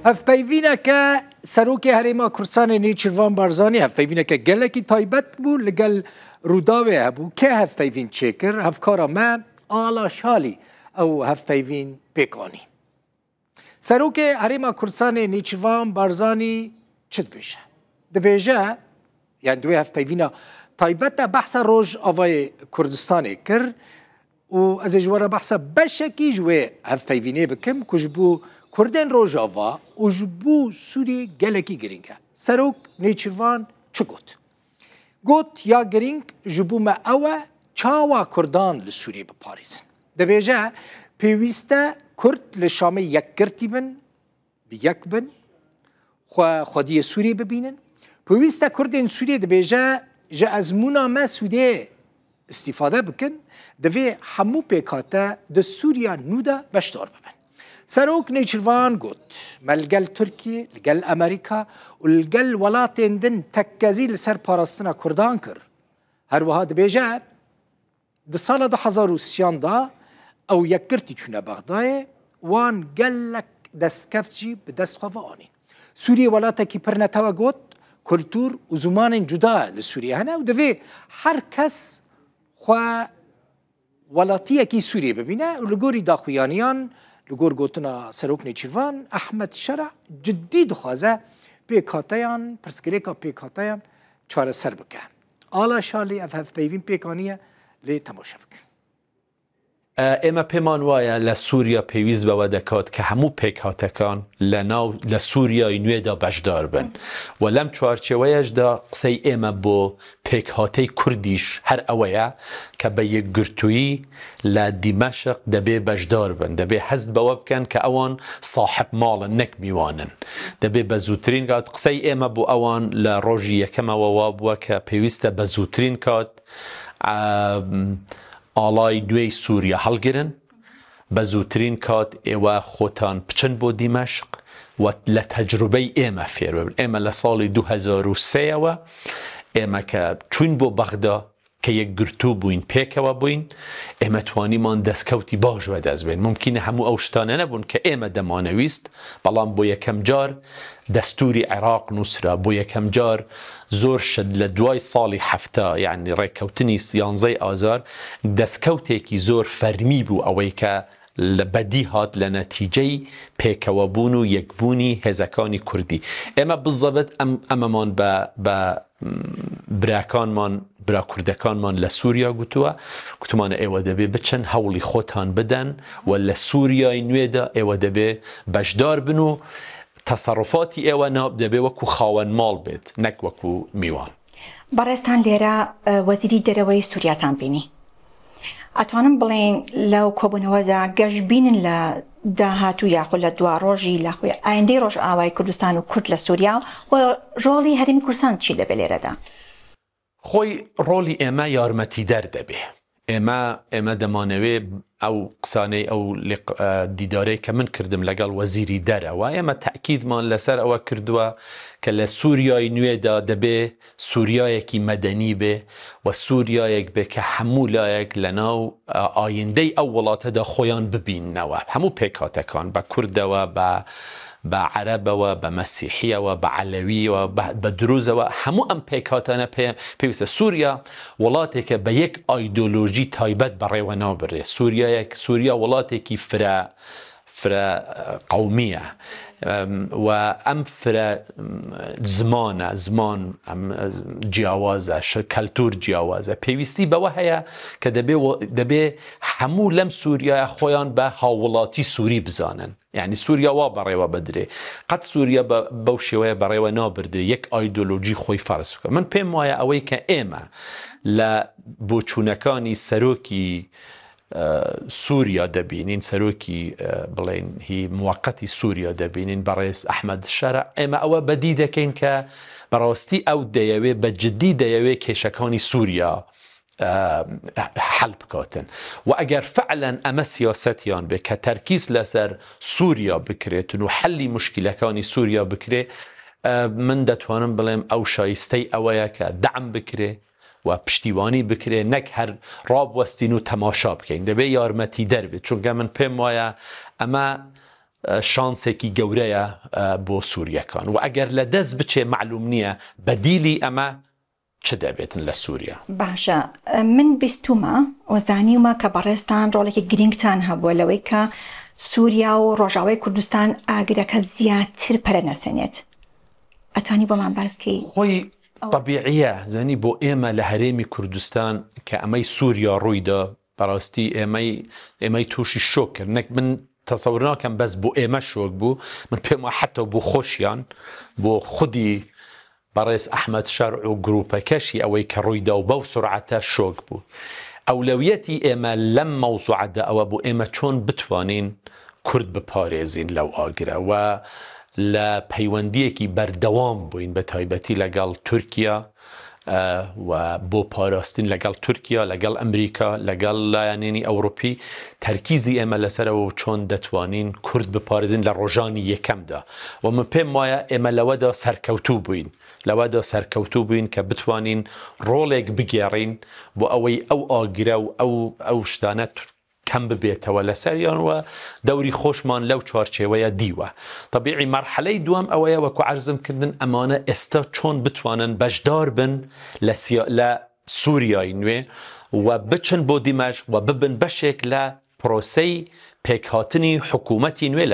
Hevpeyvîneke Serokê Herêma Kurdistanê Nêçîrvan Barzanî hevpeyvîneke gelekî taybet bû li gel Rûdawê hebû. Kê hevpeyvîn çêkir? Hevkara me Ala Şalî ew hevpeyvîn pêk anî. Serokê Herêma Kurdistanê Nêçîrvan Barzanî çi dibêje? Dibêje, yani di wê hevpeyvîna taybet de behsa Rojavayê Kurdistanê kir û ez ê ji we re behsa beşekî ji wê hevpeyvînê bikim ku ji bo Kurdên Rojava û ji bo Sûriyê gelekî girîng e. Serok Nêçîrvan çi got? Got ya girîng ji bo me ew e çawa Kurdan li Sûriyê biparêzin. Dibêje pêwîst e Kurd li Şamê yekgirtî bin, bi yek bin, xwe xwediyê Sûriyê bibînin. Pêwîst e Kurdên Sûriyê dibêje ji ezmûna me sûdê îstîfade bikin, divê hemû pêkhate di Sûriya nû de beşdar bibin. Serok Nêçirvan got, Me li gel Tirkiye, li gel Amerîka û li gel welatên din tekkezî li ser parastina Kurdan kir. Her wiha dibêje, Di sala 2003 de ew yekgirtî çûne Bexdayê, wan gelek destkeft jî bi dest xwe ve anîn. Sûriye welatekî pir netewe got, kultur û zimanên cuda li Sûriyê hene û divê her kes xwe welatiyekî Sûriyê bibîne û li gorî daxuyaniyan, li gor gotina Serok Nêçîrvan, Ehmed Şera cidî dixwaze pêkhateyan, pirsgirêka pêkhateyan çareser bike. Ala Şalî ev hevpeyvîn pêk aniye lê temaşe bikin. ئێمە پێمان وایە لە سووریا پێویست بەوە دەکات کە هەموو پێکهاتەکان لە ناو لە سووریای نوێدا بەشدار بن و لەم چوارچێوەیەشدا قسەی ئێمە بۆ پێکهاتەی کوردیش هەر ئەوەیە کە بە یەکگرتوویی لە دیمەشق دەبێ بەشدار بن، دەبێ هەست بەوە بکەن کە ئەوان ساحەب ماڵن نەک میوانن. دەبێ بە زووترین کات، قسەی ئێمە بۆ ئەوان لە ڕۆژی یەکەمەوە وابووە کە پێویستە بە زووترین کات ئاڵای نوێی سووریا هەڵگرن، بە زووترین کات ئێوە خۆتان بچن بۆ دیمەشق و لە تەجروبەی ئێمە فێر ببن. ئێمە لە ساڵی 2003 ەوە ئێمە کە چووین بۆ بەغدا کە یەکگرتوو بووین، پێکەوە بووین، ئێمە توانیمان دەستکەوتی باش بەدەست بێن. مومکینە هەموو ئەو شتانە نەبوون کە ئێمە دەمانەویست، بەڵام بۆ یەکەم جار دەستووری عێراق نووسرا، بۆ یەکەم جار زۆر شت لە دوای ساڵی 70 یانی ڕێککەوتنی سیانزەی ئازار دەستکەوتێکی زۆر فەرمی بوو ئەوەی کە لە بەدی هات لە نەتیجەی پێکەوەبوون و یەکبوونی هێزەکانی کوردی. ئێمە بزەبت ئەم ئەمەمان بە بە براکانمان برا کوردەکانمان لە سووریا گوتووە، گوتمانە ئێوە دەبێ بچن هەوڵی خۆتان بدەن و لە سووریای نوێدا ئێوە دەبێ بەشدار بن و تەسەڕوفاتی ئێوە نا دەبێ وەکو خاوەن ماڵ بێت نەک وەکو میوان. بەڕێزتان لێرە وەزیری دەرەوەی سووریاتان بینی. ئەتوانم بڵێین لەو کۆبوونەوەدا گەشبینن لە داهاتوو یاخود لە دواڕۆژی لە ئایندەی ڕۆژئاوای کوردستان و کورد لە سووریا و ڕۆڵی هەرێمی کوردستان چی دەبێت لێرەدا؟ خۆی ڕۆڵی ئێمە یارمەتیدەر دەبێ. ئێمە ئێمە دەمانەوێ ئەو قسانەی ئەو دیدارەی کە من کردم لەگەڵ وەزیری دەرەوە ئێمە تەئکیدمان لەسەر ئەوە کردووە کە لە سووریای نوێدا دەبێ سووریایەکی مەدەنی بێ و سووریایەک بێ کە هەموو لایەک لەناو ئایندەی ئەو وڵاتەدا خۆیان ببیننەوە، هەموو پێکهاتەکان بە کوردەوە، بە بە عەرەبەوە، بە مەسیحییەوە، بە عەلەوییەوە، بە دروزەوە، هەموو ئەم پێکهاتانە پێ پێویستە. سووریا وڵاتێکە بە یەک ئایدۆلۆژی تایبەت بەڕێوە نابرێ. سووریایەک سووریا وڵاتێکی فرە فرە قەومییە و ئەم فرە زمانە، زمان جیاوازە، کەلتور جیاوازە، پێویستی بەوە هەیە کە دەبێ دەبێ هەموو لەم سووریایە خۆیان بە هاووڵاتی سووری بزانن. یعنی سووریا وا بەڕێوە بدرێ. قەت سووریا بەو شێوەیە بەڕێوە نابردرێ یەک ئایدۆلۆژی خۆی فەرز بکە. من پێم وایە ئەوەی کە ئێمە لە بۆچوونەکانی سەرۆکی سووریا دەبینین، سەرۆکی بڵێین هی موەقەتی سووریا دەبینین بەڕێز ئەحمەد شەرع، ئێمە ئەوە بەدی دەکەین کە بەڕاستی ئەو دەیەوێ بە جدی دەیەوێ کێشەکانی سووریا حەل بکاتن و ئەگەر فعلەن ئەمە سیاسەتیان بێ کە تەرکیز لەسەر سووریا بکرێتن و حەلی موشکیلەکانی سووریا بکرێ من دەتوانم بڵێم ئەو شایستەی ئەوەیە کە دەعم بکرێ و پشتیوانی بکرێ نەک هەر ڕابوەستین و تەماشا بکەین دەبێ یارمەتیدەر بێت چونکە من پێم وایە ئەمە. شانسێکی گەورەیە بۆ سووریەکان و ئەگەر لە دەست بچێ مەعلوم نییە بەدیلی ئەمە چ دەبێتن لە سووریا. باشە من بیستومە و زانیومە کە بەڕێزتان ڕۆڵێکی گرینگتان هەبووە لەوەی کە سووریا و ڕۆژاوای کوردستان ئاگرەکە زیاتر پەرە نەسەنێت ئەتوانی بۆمان باس کەی؟ خۆی تەبیعیە زانی بۆ ئێمە لە هەرێمی کوردستان کە ئەمەی سووریا ڕوویدا بەڕاستی ئێمەی ئێمەی تووشی شۆک کرد نەک من تەسەور ناکەم بەس بۆ ئێمە شۆک بوو من پێم وایە حەتا بۆ خۆشیان بۆ خودی بەڕێز ئەحمەد شەرع و گروپەکەشی ئەوەی کە ڕوویدا و بەو سورعەتە شۆک بوو ئەولەویەتی ئێمە لەم مەوزوعەدا ئەوە بوو ئێمە چۆن بتوانین کورد بپارێزین لەو ئاگرە و لە پەیوەندیەکی بەردەوام بووین بە تایبەتی لەگەڵ تورکیا و بۆ پاراستن لەگەڵ تورکیا، لەگەڵ ئەمریکا، لەگەڵ لایەنێنی ئەوڕوپی، تەرکیزی ئێمە لەسەرەوە و چۆن دەتوانین کورد بپارێزین لە ڕۆژانی یەکەمدا و من پێم وایە ئێمە لەوەدا سەرکەوتوو بووین، لەوەدا سەرکەوتوو بووین کە بتوانین ڕۆڵێک بگێڕین بۆ ئەوەی ئەو ئاگرە و ئەو ئەو شتانە کەم ببێتەوە لەسەریان و دەوری خۆشمان لەو چوارچێوەیە دیوە. تەبیعی مەرحەلەی دووەم ئەوەیە وەکو عەرزم کردن ئەمانە ئێستا چۆن بتوانن بەشدار بن لە سیا لە سوریای نوێ و بچن بۆ دیمەشق و ببن بەشێک لە پرۆسەی پێکهاتنی حکوومەتی نوێ لە.